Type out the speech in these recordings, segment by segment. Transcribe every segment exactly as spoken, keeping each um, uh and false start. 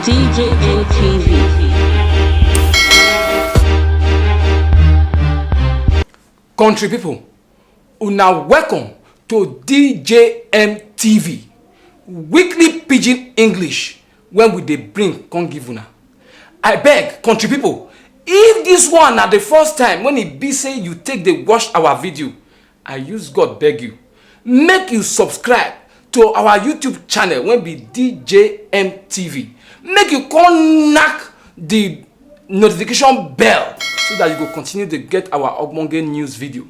D J M T V. Country people, una welcome to D J M T V, weekly pidgin English when we dey bring come give una. I beg, country people, if this one na the first time when e be say you take dey watch our video, I use God beg you, make you subscribe to our YouTube channel wey be D J M T V. Make you come knack the notification bell so that you go continue to get our ogbonge news video.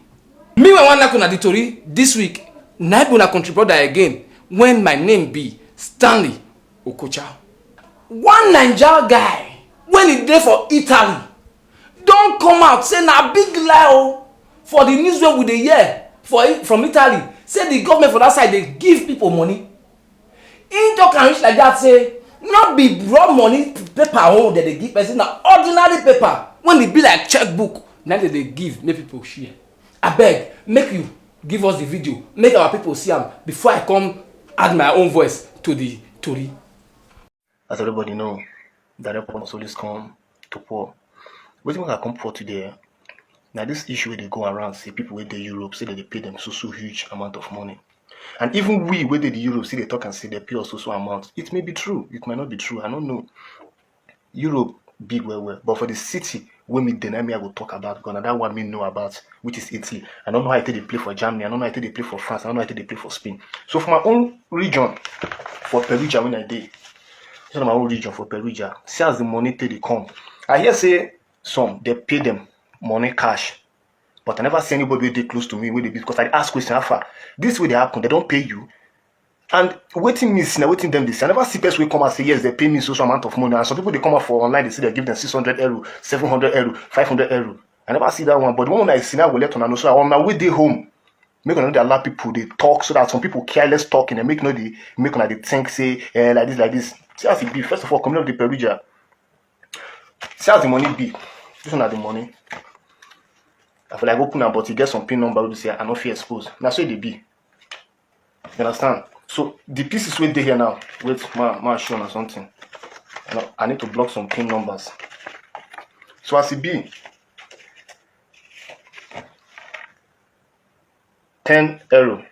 Me wey wan knack una the tori this week, na be una country brother again, when my name be Stanley Okocha. One Naija guy when e dey for Italy don come out say na big lie o, for the news wey we dey hear for I- from Italy, say the government for that side dey give people money. He talk am reach like that, say no be raw money paper own dem dey give person, na ordinary paper wey e be like checkbook na dem dey give make people share. Abeg, make you give us the video, make our people see am before I come add my own voice to the tori. As everybody know, direct poor must always come to poor. Wetin make I come poor today? Na this issue wey dey go around, say people wey dey Europe say dem dey pay dem so so huge amount of money, and even we wey dey the Europe still dey talk and say dem pay us so so amount. It may be true, it might not be true, I no know. Europe big well well, but for the city wey me dey, na me I go talk about, because na that one me know about, which is Italy. I no know how e take dey play for Germany, I no know how e take dey play for France, I no know how e take dey play for Spain. So for my own region, for Perugia wey I dey, this na my own region for Perugia. See as the money take dey come. I hear say some dey pay dem money cash, but I never see anybody wey dey close to me wey dey be, because I dey ask question, how far this wey dey happen, dem don pay you? And wetin me see na wetin dem dey see. I never see person wey come and say yes, dem pay me so so amount of money. And some people dey come out for online, dey say dem give dem six hundred euro, seven hundred euro, five hundred euro. I never see that one. But the one wey I see now go let una know, so una wey dey home, make una no dey allow people dey talk, so that some people careless talking and make no dey make una dey think say eh, like this, like this. See as e be. First of all, community of the Perugia, see as the money be. This one na the money. I feel like open am, but e get some pin number wey be say I no fit expose. Na so e dey be. You understand? So the pieces wey dey here now, wait, ma ma show una something. No, I need to block some pin numbers. So as e be, ten euro.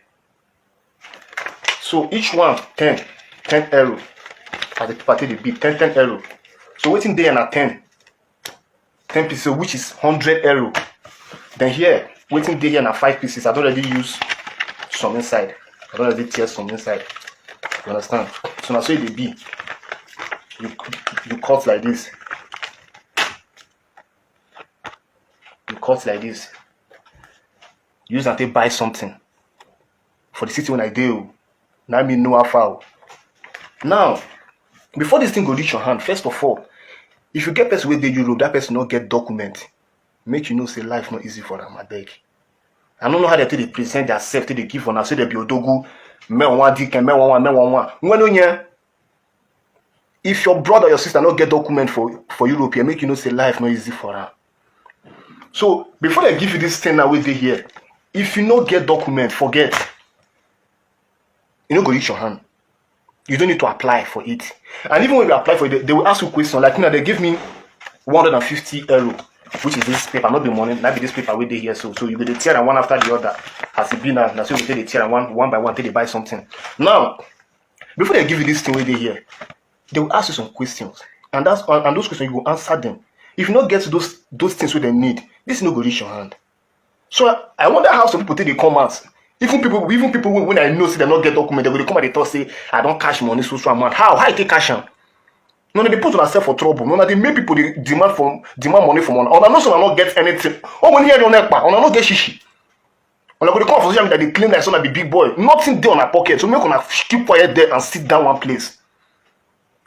So each one ten, ten euro. As the paper take dey be, ten, ten euro. So wetin dey here na ten, ten pieces, which is hundred euro. Then here, wetin dey here na five pieces. I don already use some inside. I don already tear some inside. You understand? So na so e dey be. You you cut like this. You cut like this. Use am take buy something for the city wey I dey o. Na me know how far o. Now, before this thing go reach your hand, first of all, if you get person wey dey Europe, that person no get document, make you know say life no easy for am, abeg. I no know how dem take dey present their self, take dey give una, say dem be odogu, me wan dick, me wan wan, me wan wan. When no yen, if your brother or your sister no get document for for Europe here, make you know say life no easy for am. So before dem give you this thing now wey dey here, if you no get document, forget. E no go reach your hand. You don't need to apply for it. And even when you apply for it, they, they will ask you question. Like now, they give me one hundred and fifty euro, which is this paper, not the money, not be this paper wey dey here. So, so you go dey tear am one after the other. As e be now, na so you go take dey tear am one, one by one, take dey buy something. Now, before they give you this thing wey dey here, they will ask you some questions, and that's and, and those questions you go answer them. If you no get those those things wey dem need, this no go reach your hand. So I, I wonder how some people take dey come out. Even people, even people wey, wey I know say dem no get document, dem go dey come and dey talk say I don cash money so so amount. How? How you take cash am? No, no, dey put yourself for trouble. No, no, dey make people dey demand for demand money from una. Una know say una no get anything. Oh, when you hear your neck, una no get shishi. Una go dey come for social media dey claim like say una be big boy. Nothing dey una pocket. So make una keep quiet there and sit down one place.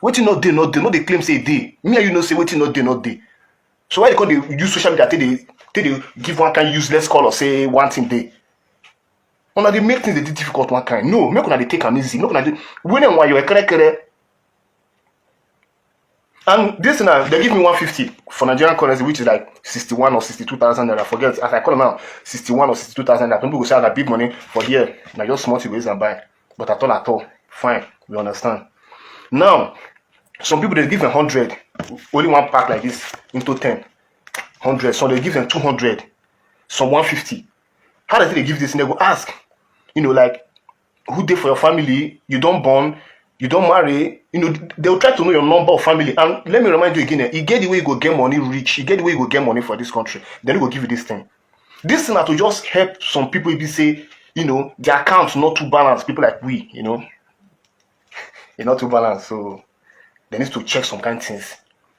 Wetin no dey, no dey. No dey claim say e dey. Me and you know say wetin no dey, no dey. So why you come dey use social media take dey take dey give one kind useless call or say one thing dey? Una dey make things dey dey difficult one kind. No, make una dey take am easy. Make una dey when dem wan your kere kere. And this now, they give me one fifty for Nigerian currency, which is like sixty-one or sixty-two thousand naira. Forget, as I call am now, sixty-one or sixty-two thousand naira. Some people go say, "Ah, na big money for here." Na just small thing we use am buy. But at all, at all, fine, we understand. Now, Some people, they give them hundred, only one pack like this into ten, hundred. Some, they give them two hundred, some one fifty. How does it they give this? And they go ask, you know, like, who dey for your family? You don born? You don marry? You know, they'll try to know your number of family. And let me remind you again, eh, you get the way you go get money rich, you get the way you go get money for this country. Then you go give you this thing. This thing na to just help some people, if you say, you know, their accounts not too balanced. People like we, you know, e not too balanced, so they need to check some kind things.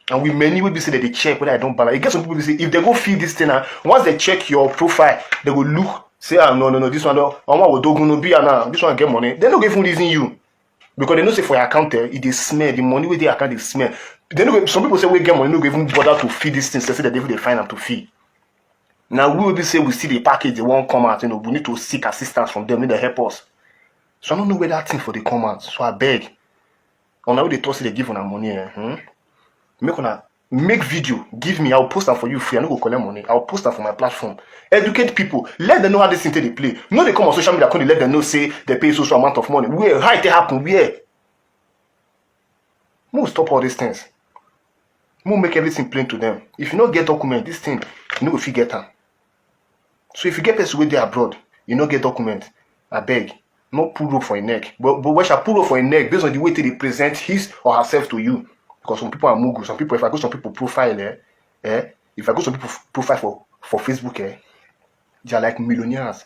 And we many will be say that they check whether I don't balance. You get some people be say, if they go feed this thing, and once they check your profile, they go look, say, ah, no, no, no, this one, don't, I want to no be now. This one get money. They no go even reason you, because they know say for your account, eh, it dey smell. The money with the account is smell. They no go, some people say we get money, no go even bother to feed these things. They say that they will find them to feed. Now we will be say we see the package, they won't come out. You know, we need to seek assistance from them, need to help us. So I don't know where that thing for the come out. So I beg, on how they talk, say they give una money, eh? Hmm? Make una make video, give me. I'll post them for you free. I no go collect money. I'll post them for my platform. Educate people. Let them know how this thing take dey play. No, they come on social media, come dey let them know say they pay so so amount of money. Where? How it take happen? Where? Mo stop all these things. Mo make everything plain to them. If you no get document, this thing, you no go fit get am. So if you get person wey dey abroad, you no get document, I beg, no pull rope for your neck. But but we shall pull rope for your neck based on the way they present his or herself to you. Because some people are mugu. Some people, if I go some people profile, eh, eh, if I go some people f- profile for for Facebook, eh, they are like millionaires.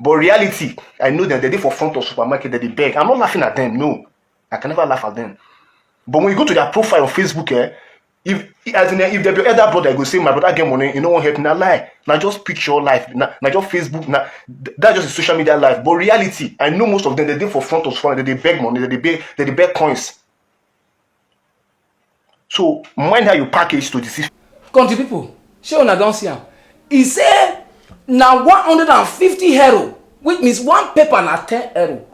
But reality, I know that they dey for front of supermarket, that they beg. I'm not laughing at them. No, I can never laugh at them. But when you go to their profile on Facebook, eh, if as in, eh, if they be elder brother, I go say, my brother get money, you know what help? Na lie. Now just picture life. Now, now just Facebook. Now that's just a social media life. But reality, I know most of them, they dey for front of supermarket, they dey beg money, they dey beg, they dey beg coins. So mind how you package to deceive. Country people, shey una don see am? E say na one hundred and fifty euro, which means one paper na ten euro.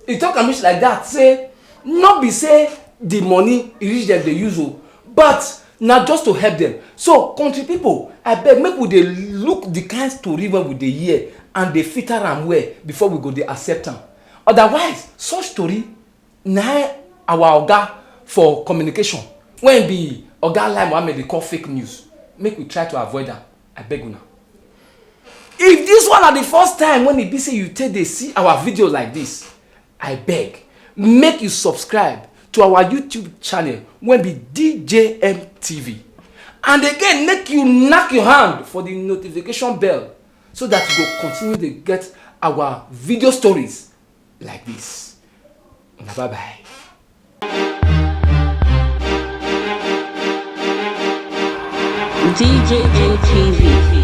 E talk am reach like that, say no be say the money e reach dem dey use o, but na just to help them. So country people, I beg, make we dey look the kind story wey we dey hear and dey filter am well before we go dey accept am. Otherwise, such story na our oga for communication, wey be Oga Lai Mohammed, dey call fake news. Make we try to avoid am, I beg una. If this one na the first time when e be say you take dey see our video like this, I beg, make you subscribe to our YouTube channel, wey be D J M T V. And again, make you knack your hand for the notification bell, so that you go continue to get our video stories like this. Una bye bye. D J M T V.